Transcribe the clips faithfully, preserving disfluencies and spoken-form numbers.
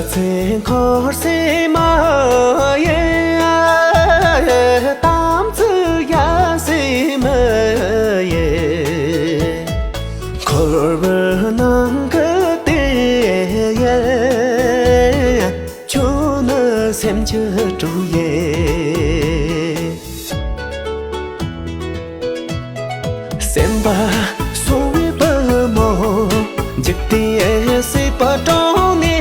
ཚེ་འཁོར་སེམས་མ་ཡིན། དམ་ཚིག་ཡ་སེམས་མ་ཡིན། འཁོར་བའི་ནང་གི་དེ་ཡིན། ཁྱོད་ནི་སེམས་ཀྱི་གྲོགས་ཡིན། སེམས་པ་སོ་བའི་བུ་མོ། འཇིག་རྟེན་སྲིད་པ་དྲངས་ནས།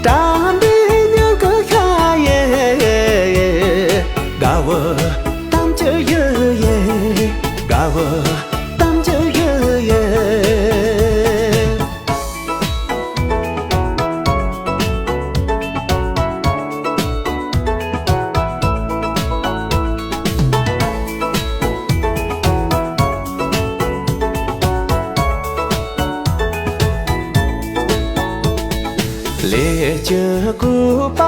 དགྲ་འདུལ་ཉིན་གུང་ཤར་ཡིན། དགའ་བ་དམ་གྱི་ཡུལ་ཡིན། དགའ་བ་དམ་གྱི་ཡུལ་ཡིན། ལས་ཀྱི་གུས་པ་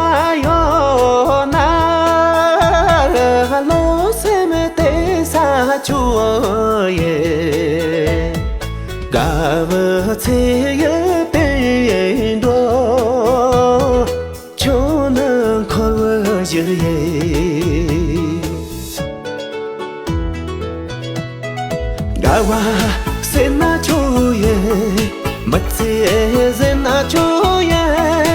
ཡོད་ན། བློ་སེམས་དེ་ས་ཆུ་ཡི། དགའ་བའི་ཚེ་ཡི་བསྟན་འགྲོ། ཁྱོད་ནི་འཁོར་བའི་གཞི་ཡི། དགའ་བ་ཟེར་ན་ཁྱོད་ཡིན། མི་ཚེ་ཟེར་ན་ཁྱོད་ཡིན།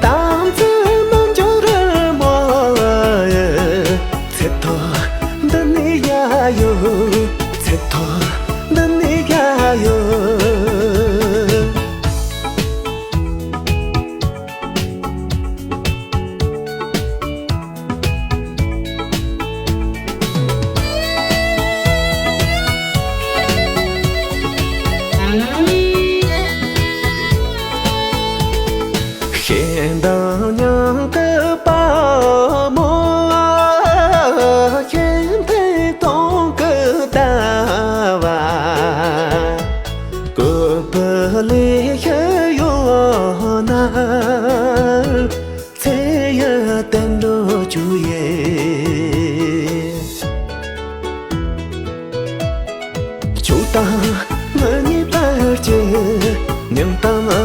དམ་ཚིག་མི་འགྱུར་མོ། ཚེ་ཐོག་འདི་ནས་ཡ་ཡོད། ཚེ་ཐོག་འདི་ནས་ཡ་ཡོད། ཤེས་ལྡན་མྱང་གི་དཔའ་མོ། ཤེས་ལྡན་སྟོང་གི་ལྟ་བ། བཀོད་པའི་ལས་ཤིག་ཡོད་ན། ཚེ་ཡི་བསྟན་འགྲོ་རྒྱུ་ཡིན། ཁྱོད་དང་ང་གཉིས་བར་གྱི་མྱང་དང་